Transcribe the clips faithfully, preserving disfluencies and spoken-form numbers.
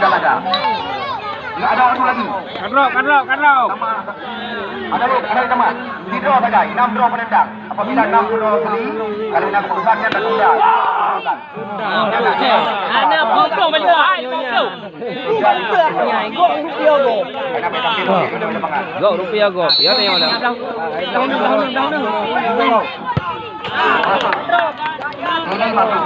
Dah ada. Enggak ada orang lagi. Kadrop, kadrop, kadrop. Sama. Ada lagi, ada lagi sama. Sidroe sagai, enam droe penendang. Apabila enam droe seri, kalau nak keputusannya tak tunda. Anak bongkong balik. Hai, bongkong. Gok rupiah gok. Ya ni mana? Ini masuk.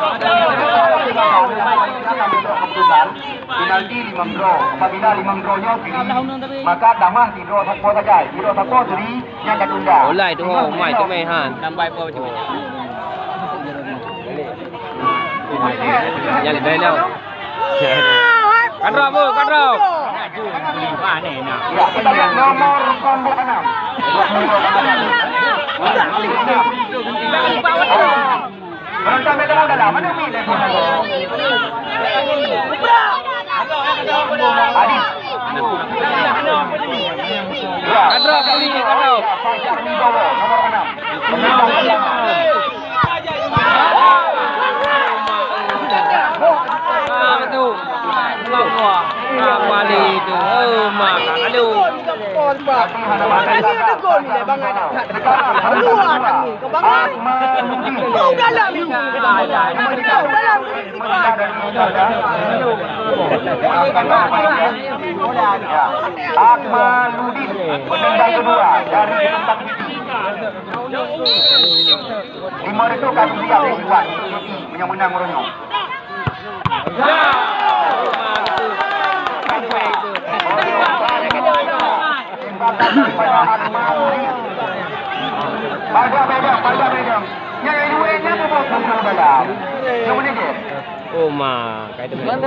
Penalti limong droe. Apabila limong droe nyoe seri, maka tamah sidroe sapo sagai. Sidroe sapo seri nyang ka tunda. Olai tu, oh, mai tu mai han. Tambai po tu. Yang lebih dah. Kadrop, Bu, kadrop. Ya, kita lihat nomor punggung enam. Penonton dalam, dalam. Mana Umi? Adi. Ya. Kadrop, Umi, kadrop. Nomor enam. Ah, tu. Ah, balik tu. Oh, mak, aduh. Akmaludin, penendang kedua dari Lima ratus kali siap, Iwan. Meunyoe meunang uroe nyoe. Pada bedong, pada bedong. Nyang duet nyan bubuk bubuk dalam. Nyang mana je? Oh, ma, kai teman.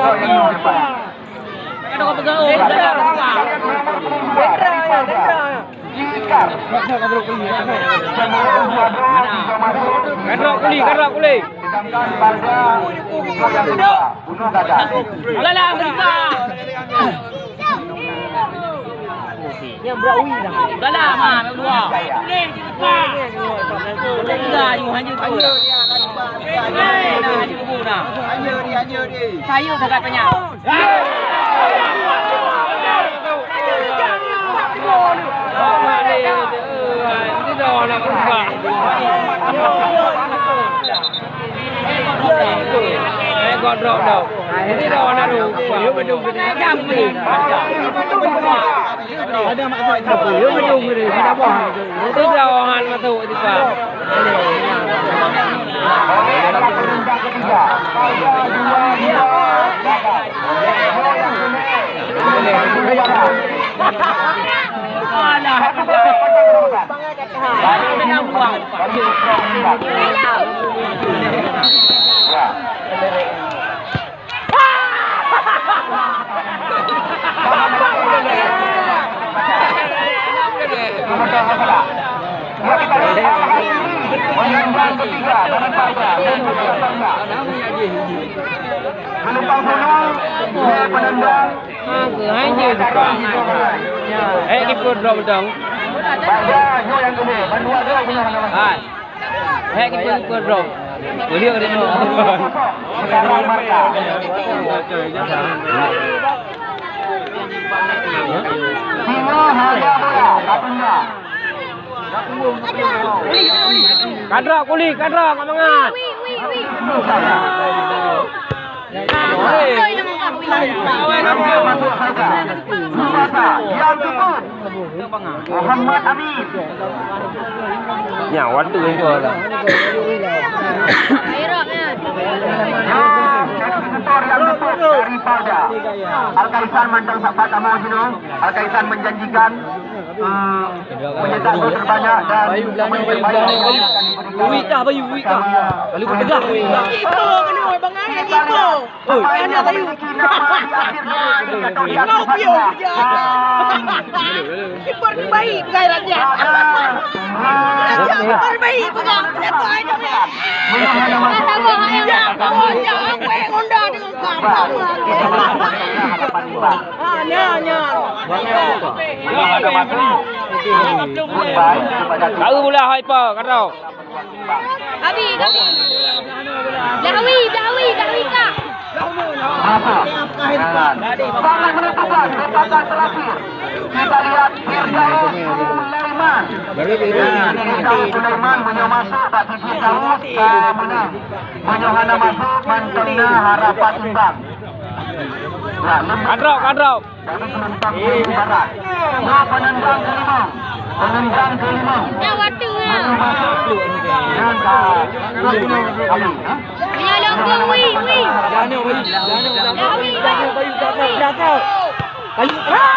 Kadrop kuli, kadrop kuli. Alah, Amerika. Udahlah, ma, dua. Udah, you hanya dua. Nah, hanya dua, nah. Saya bukan tanya. Eh, kiper drop dong. Hai. Hek kipeue, kipeue drop. Boleh ada tu. Kadra kuli, kadra, ngon mangat. Muhammad Amin. Nyan, waktu itu lah. Nyan, eksekutor nyang teupeu daripada Al-Kaisan mantong sapat kamoe jinoe. Al-Kaisan menjanjikan, eh, mencetak gol terbanyak dan pemain terbaik yang akan diberikan bersama. Bayu, Bayu, Bayu. Bayu, Bayu. Oi, anak Bayu. Mau pion kerja. Kiper terbaik, bukan raja. Raja, kiper terbaik, bukan. Siapa aja, ya? Ya, kau aja, aku yang Honda dengan kau. Ah, nya, nya. Tahu pula hai pa, kata. Abi, Abi. Dawi, Dawi, Dawi, Kak. Masuk. Sangat menentukan, tembakan terakhir. Kita lihat Firdaus Sulaiman. Ya, Firdaus Sulaiman meunyoe masuk bak Firdaus, ah, menang. Meunyoe hana masuk, mantong na harapan imbang. Ya, lem- Kadrop, kadrop. Dari Pelumpang Bumi Barat. Nah, penendang kelima. Penendang kelima. Dah waktu lah. Yang ka-, kali, ha? Punya logo, wih, wih. Jangan, Bayu. Jangan, Bayu. Jangan, Bayu. Jangan, Bayu. Jangan, Bayu. Jangan, Bayu.